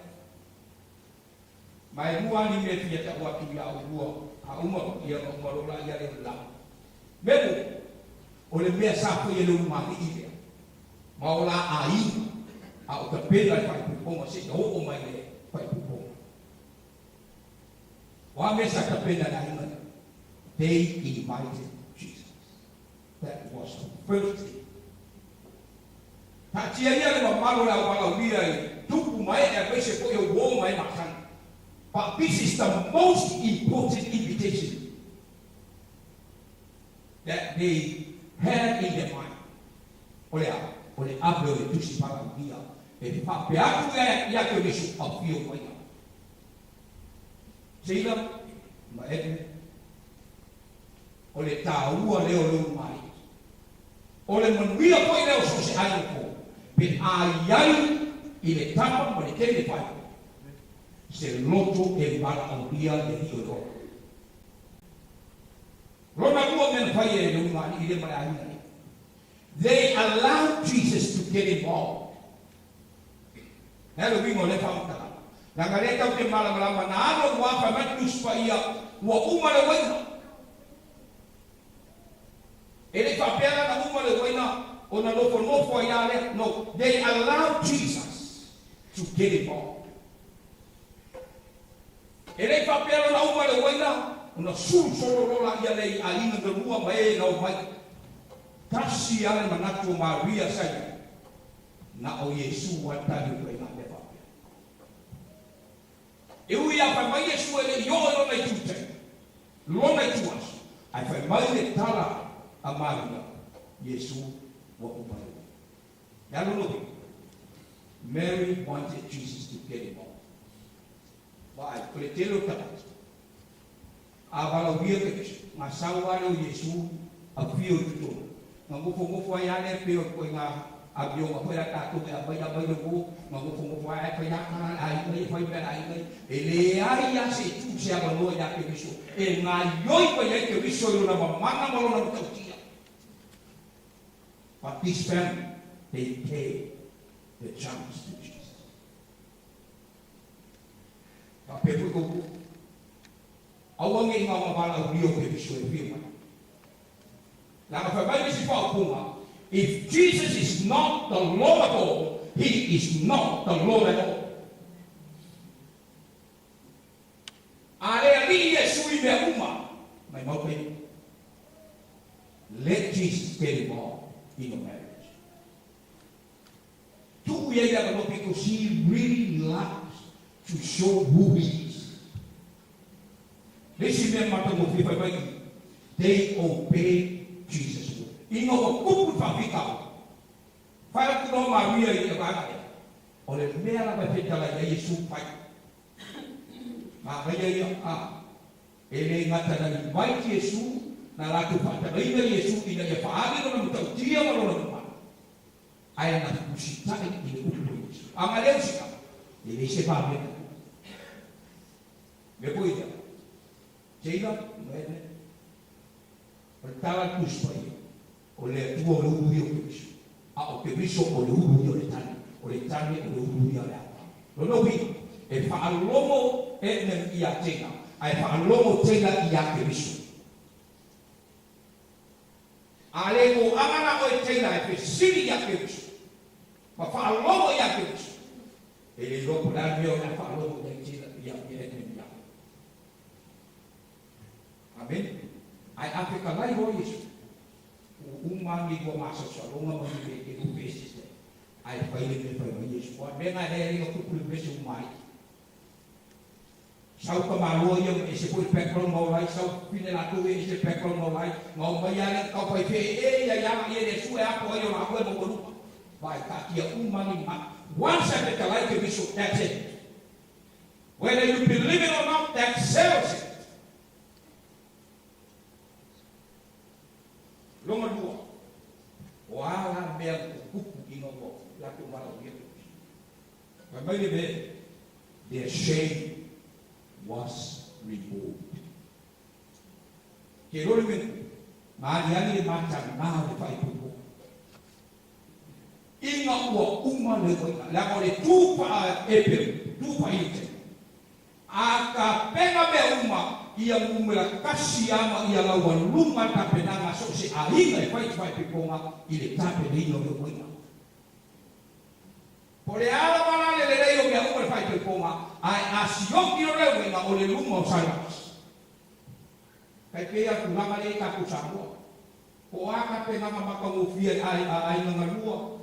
Ma e lua ni mea e fia tau atu iā oulua a uma ia ona uma loa laia lea o le lama. Mea muamua, o le mea sa faia e le ulugalii lea ma o la aiga a o tapena le faaipoipoga seia oo mai le faaipoipoga. O a mea sa tapena e le aiga lea? They invited Jesus. That was the first thing. Taatia ia le mamalu o le au valaaulia i tupu ma ee aemaise foi o uo ma e masani. But this is the most important invitation that they had in their mind. O le a, o le ave o le Tusi Valaaulia e faapea atu ia te Iesu, afio maia. Seila ma Edwin, o le tāua lea o le ulugalii. O le manuia foi lea o so o se aiga fou, pe a i ai i le tama ma le teine faaipoipo, se loto e valaaulia le Alii o le ola. Lona lua mea na fai e le ulugalii lea ma le aiga lea, they allowed Jesus to get involved. Le a le uiga o lea faamatalaga? Leaga lea tatou te malamalama na alu alu lava fai mai le Tusi Paia ua uma le uaina. E le i faapea la na uma le uaina ona nofonofo ai la lea. No, they allowed Jesus to get involved. E le i faapea la na uma le uaina ona sulu solo loa laia lea i aiga na lua ma e na omai. Tasi lava le manatu o Maria sa i ai, na o Iesu lava le tali o ituaiga mea faapea. E ui lava fai mai Iesu e le i oo i lona itu tai, lona itu aso, ae fai mai le tala a Maria, Iesu ua uma le uaina. Le a lona uiga? Mary wanted Jesus to get involved. Vaai, o le tele o tagata, a valaaulia ke Iesu, nga sau lava lea o Iesu afio i totonu, nga nofonofo ai lava lea pei o ituaiga amioga foi a tatou e aumai aumai le uo, nga nofonofo ai ae fai lava tala a le aiga ia, fai mea a le aiga ia. E leai lava se itu se avanoa ia Keriso e gaioi mai ai Keriso i lona mamana ma lona matautia. But this family, they gave the chance to Jesus. Faapea foi koukou, aua ne i maumavalaaulia o Keriso e fia mai. Leaga fai mai le isi faaupuga, If Jesus is not the Lord of all, he is not the Lord at all. A le Alii Iesu i mea uma, maimau pea. Let Jesus get involved in your marriage. Tuu i ai le avanoa because he really loves to show who he is. Le isi mea matagofie fai mai i, they obey Jesus word. Ina ua tupu le faafitauli, fai atu loa Maria i le vaega lea, o le mea lava e fetalai ai Iesu fai. Manaia ia, a. E le gata na invite Iesu, na latou faatagaina Iesu ina ia faaali lona matautia ma lona mamalu, ae na usitai i le upu a Iesu. A na le usitai, e leai se vavega. Mea foi lea, Taylor, ma Edna, o le tala a le Tusi Paia, o le Atua o le ulu ia o Keriso, a o Keriso o le ulu ia o le tane, o le tane o le ulu ia o le Atua. Lona uiga, e faalogo Edna iā Taylor, a e faalogo Taylor iā Keriso. A le toaga la oe Taylor e fesili iā Keriso, ma faalogo iā Keriso, e le iloa po o le a le mea o le a faalogo i ai Taylor ia Edna iā oe. Amene. Ae a fetalai loa Iesu, ua uma ni lua masalosaloga ma ni mea e te lupe ese ese ai, ae fai le mea fai mai Iesu. Aua mea na e leai na tupu le mea se uma ai. Sau ka maloa ia ma ese foi le background ma ola ai, sau fine latou ia ese le background ma ola ai, ma omai lava lea tau fai fe e ia ia aga ia le Iesu e apo ai o laua e maualuga. Vaai, taatia uma ni ma. Once a fetalai Keriso, that's it. Whether you believe it or not, that settles it. Lona lua, o a la mea na tutupu ina ua latou valaaulia Keriso? Fai mai le mea, their shame was removed. Ke iloa le uiga, na aliali le matagā o le faaipoipo. Ina ua uma le uaina, leaga o le tu paa Eperu, tu paa Iutena. A tapena mea uma, ia numera tasi lava ma ia laualuga le tapenaga a so o se aiga e fai i se faaipoipoga i le tapenaina o le uaina. Po o le a lava la le lelei o mea uma i le faaipoipoga, ae a sioki loa le uaina, o le luma o Sailasi. Tai pei a le tulaga lea i tatou Samoa. Po o a tapenaga matagofie a aiga galua,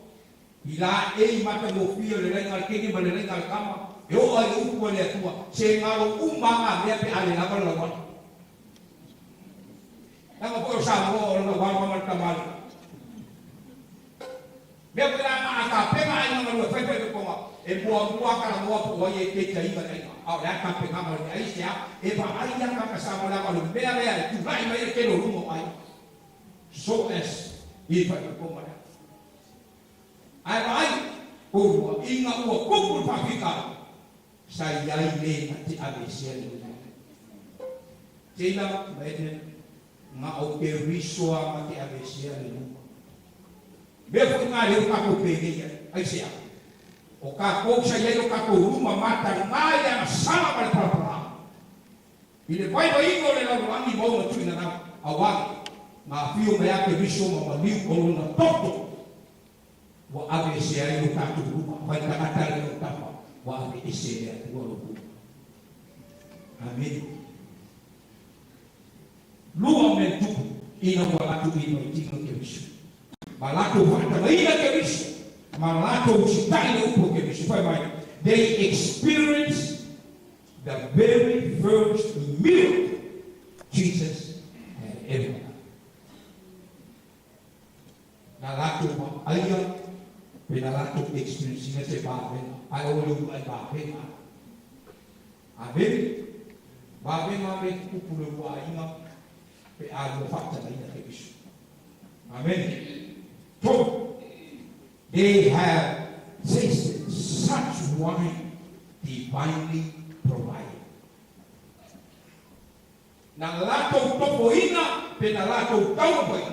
i laei matagofie o le laina a le teine ma le laina a le tama, E oo ai le upu a le Atua, se galo uma lava ngā mea pe a le lava le lauala. Leaga foi o Samoa o le lauala ma le tamalii. Mea foi la na a tapena aiga galue fai fai totoga e muamua talanoa po o ai e keitaiga le aiga a o le a tapenaga o le mea aisea e vaai a tagata Samoa leaga o le mea lea e tulai mai ai le tele o luga o aiga so as i fai totoga lea ae vaai ua ina ua tupu le faafitauli sa i ai le na te aveesea le luga Taylor ma Edna na o te riso a ma te aveesea le luga. Mea foi na lea ua tatou penei ai. Aisea? O tatou sa i ai lo tatou luma matagā i le agasala ma le palapalā, i le vaivaiga o le lalolagi ma ona tuuina auā na afio mai a Keriso ma maliu o lona toto ua aveesea ai lo tatou luma, fai tagata le o tama ua aveese e le Atua lou luma. Amene. Lua mea tupu ina ua latou invite-ina Keriso, ma latou faatagaina Keriso, ma latou usitai le upu o Keriso. Fai mai, they experienced the very first miracle Jesus had ever done. Na latou vaaia pe na latou experience-ina se vavega, ae o le uluai vavega. Amene. Vavega me tupu le lua aiga pe a lua faatagaina Keriso. Amene. Tolu, they have tasted such wine divinely provided. Na latou tofoina pe na latou taumafaina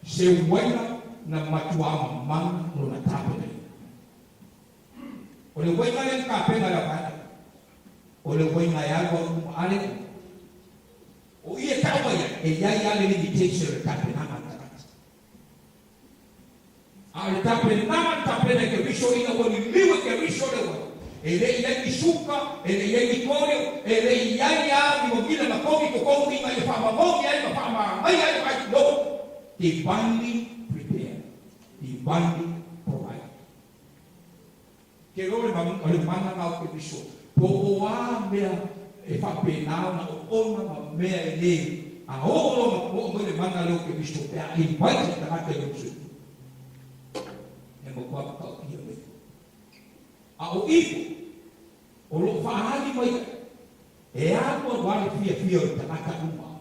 se uaina na matuā mamana lona tapenaina. O le uaina lea na tapena e le vaega, o le uaina e alu au luma a le uma. O i e tau mai ai, e i ai lava le limitation o le tapenaga a le tagata. A o le tapenaga na tapena e Keriso ina ua liliu e Keriso le uaina, e le i ai ni suka, e le i ai ni kole, e le i ai lava ni mamila na kogi totonu ina ia faamamaogi ai ma faamanaia ai le faitino. Divinely prepared, divinely provided. Ke loa o le mana na o Keriso, po o a mea e faapena ona oona ma mea e lē a oo loa ma oo mai le mana lea o Keriso pe a invite le tagata i lona soifua. E matua matautia mea. A o ifo, o loo faaali mai ai, e alu alu lava le fiafia o le tagata uma.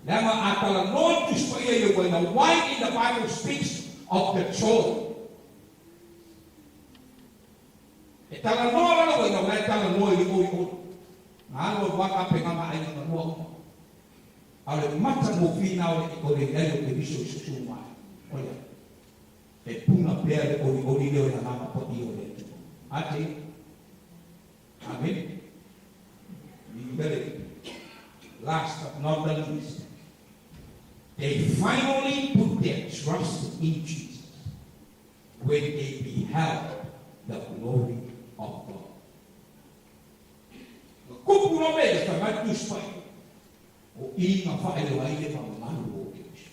Leaga a talanoa le Tusi Paia i le uaina, wine in the Bible speaks of the joy. E talanoa la le uaina, o la e talanoa i le olioli. Na alu alu lava tapena ma aiga na lua uma. A o le matagofie na o le o le i ai o Keriso i susu mai. O le a? E puna pea le olioli lea o le Agaga Paia o le Atua. Ate. Amene. Last but not the least, they finally put their trust in Jesus when they beheld the glory of God. Na kupu loa mea ia, fai mai le Tusi Paia, o i na faailoa ai le mamalu o Keriso.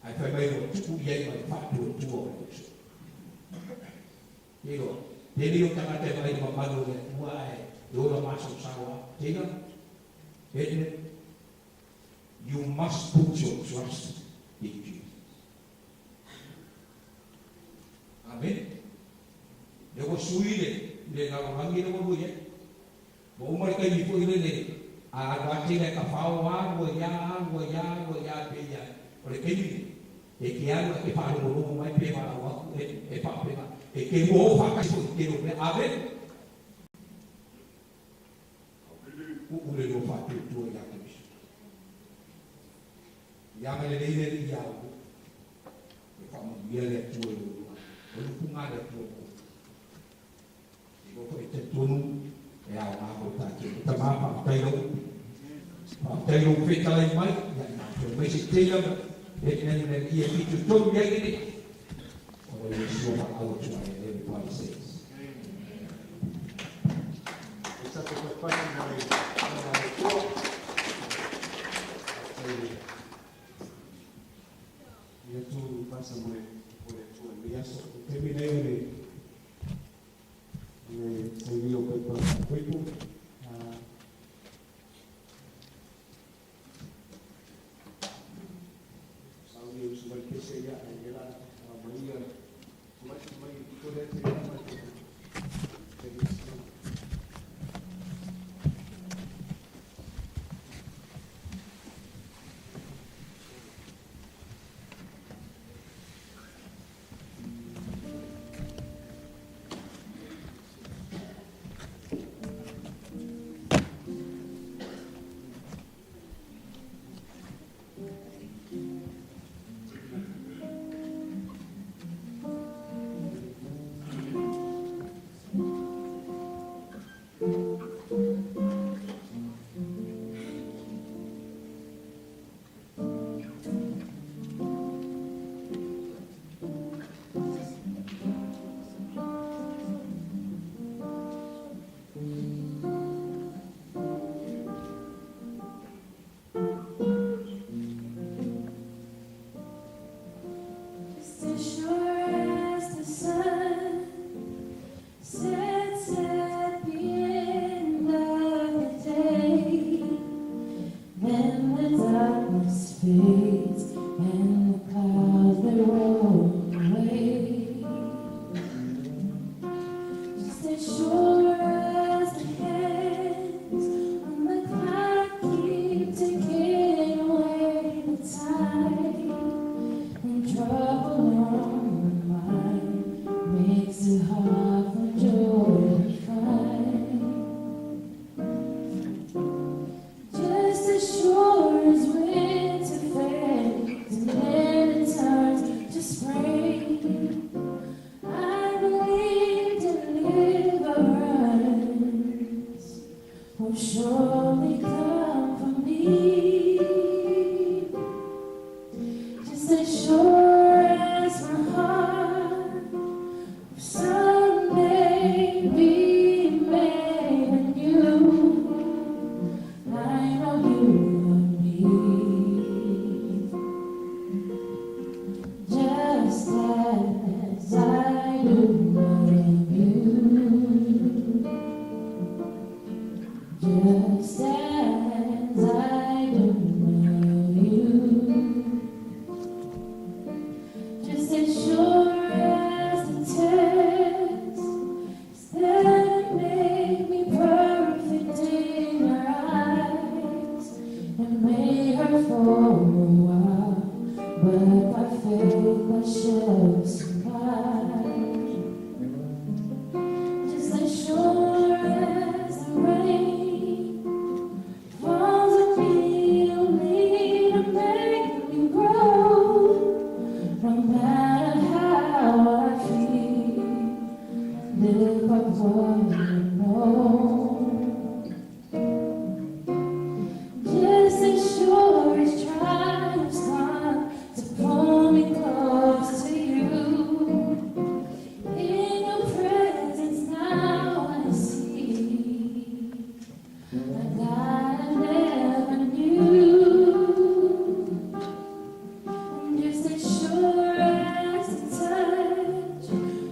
Ae fai mai ua tuu i ai ma le faatuatua o le uso. Te iloa, tele o tagata e vaai i le mamalu o le Atua ae e ola masaosao lava. Te iloa? Edna, you must put your trust in Jesus. Amene. Lea ua sui le, le lalolagi lea ua lua i ai. Ua uma le taimi foi lele a alu a tele ai ka fao alu ai a alu ai a alu ai a pei a o le taimi lenei e te alu ae te faalogologo mai pe valaau atu e e faapena e te lua o faatasi foi i tele o mea. Amene. Uu le lua faatuatua ia Keriso. Ia agalelei le Alii ia outou. E faamanuia le Atua i lou lua. O le upu na a le Atua mo outou. Iloa foi e talitonu e aoga mo tatou. E tama, faafetai lau upu. Faafetai lou fetalai mai, ia i matou aemaise Taylor ma Edna ma le Alii e fitoitonu i ai lenei. Ona o Iesu o valaau atu ai. And everybody says. E sa te whai mai i le toa. Faafetai i atu pasa mo le o le tua i aso. O le taimi nei o le le will surely come for me. Just as sure as my heart will someday be made anew. I know you love me just as I do love you. Just as I do love you. Just as sure as the test is there to make me perfect in your eyes. And may hurt for a while, but by faith I shall survive. Just as sure as the rain falls on me only to make me grow. No matter how I feel, live by what I know. Just as sure as trials come to pull me close to you. In your presence now I see a God I never knew. Just as sure as the touch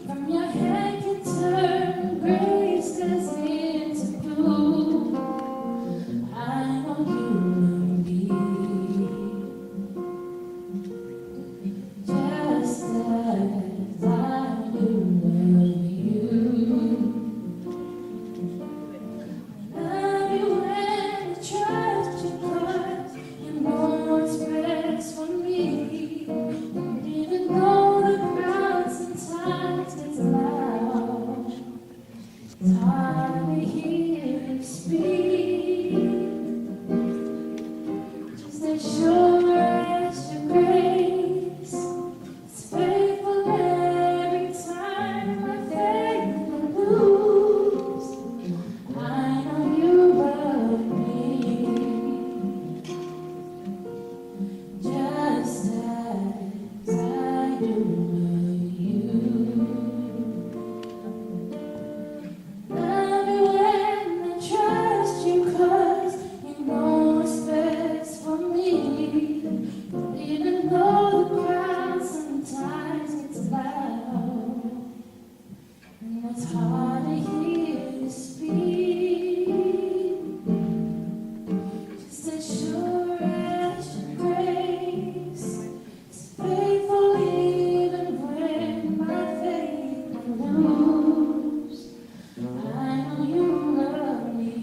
from your hand can turn gray skies into blue. I know you love me just as I do love you. Love you and I trust you 'cause you know what's best for me. And even though the crowd sometimes gets loud, it's hard to hear you speak. Just as sure as your grace is faithful every time my faith will lose. I know you love me just as I do love you. Love you and I trust you 'cause you know what's best for me. Even though the crowd sometimes gets loud, and it's hard to hear you speak. Just as sure as your grace is faithful even when my faith will lose. I know you love me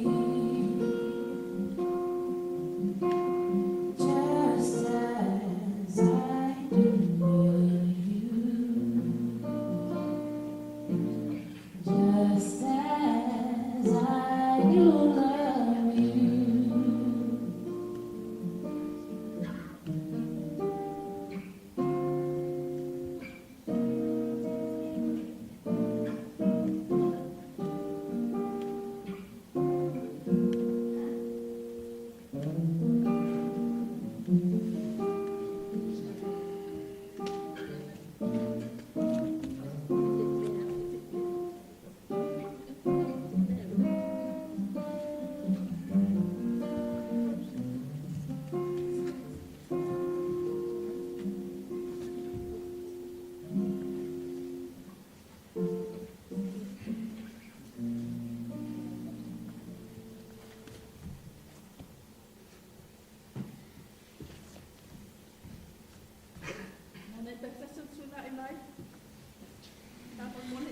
just as I do love you. Just as I do love you. Na nei pefesa tuna i mai. Nā mo mone.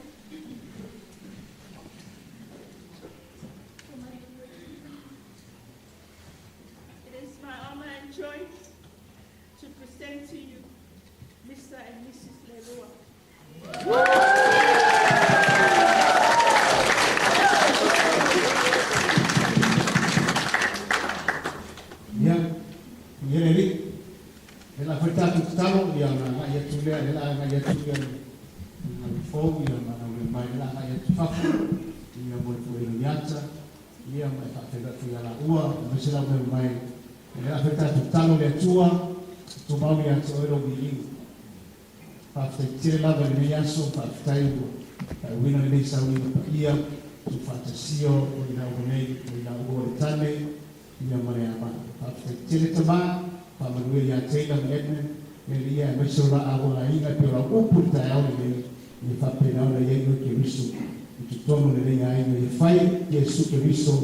It is my honor and joy to present to you Mr. and Mrs. Leroy. Ia, ia le li. E la foi tātou tatalo, ia na ngai atu lea, e la ngai atu ia na le fou, ia na le mai, e la ngai atu fafo, ia mo le foi le iata, ia Ia ma e faafeiloai atu ia laua, aemaise lau mea mai, e le afe tatou tatalo i le Atua, tumau ia te oe lou viiga. Faafetai tele lava i lenei aso, faafetai ua faaiuina lenei sauniga paia, tuufaatasia o i laua nei, o i laua o le tane, ia ma le ama. Faafetai tele tama, faamanuia ia Taylor ma Edmund, le Alii aemaise o la auala aiga e pei o lau upu i le taeao lenei, ia faapena ona i ai oe Keriso i totonu o lenei aiga, ia fai Iesu Keriso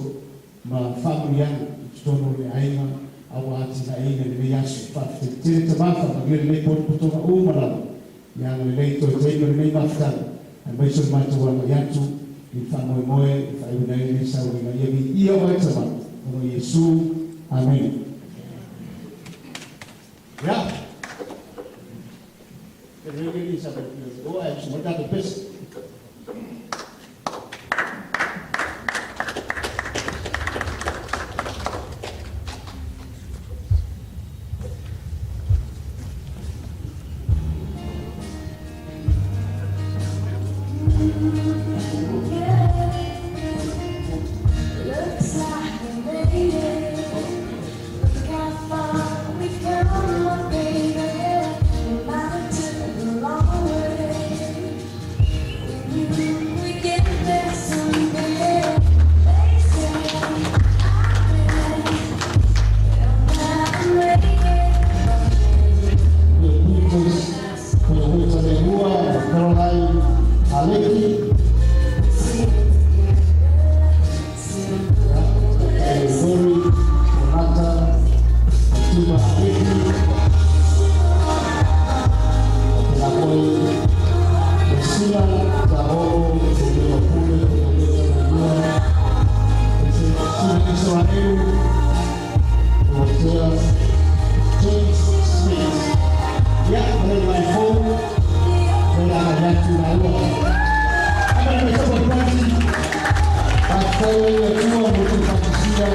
ma faamanuiaga i totonu o le aiga a ua atinaeina i lenei aso. Faafetai tele tama, faamanuia lenei potopotoga uma lava, ia agalelei toetaina o lenei mafutaga, aemaise o le matou agai atu i le faamoemoe e faaiuina ai lenei sauniga. Ia viia oe Tama, ona o Iesu. Amene. Ya. Pesa. Looks like we made it. Look how far we've come, my baby. We might have took the long way. We knew we'd get there someday. They say I bet we'll never make it. Le Peters, Toyota Lehua, Caroline Aleki, Mary, Renata, Fatima Aleki, Tena foi Mesina, Zahono, Toyota Pule, Toyota Lehua, Sina Israel, Dorothea, James Smith. Ya, boleh main phone, boleh anak yatu lalu. Apa yang mereka buat lagi? Pakai tua mungkin pakai sia.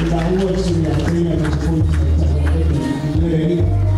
Ila ua sini atina na foi. Ini.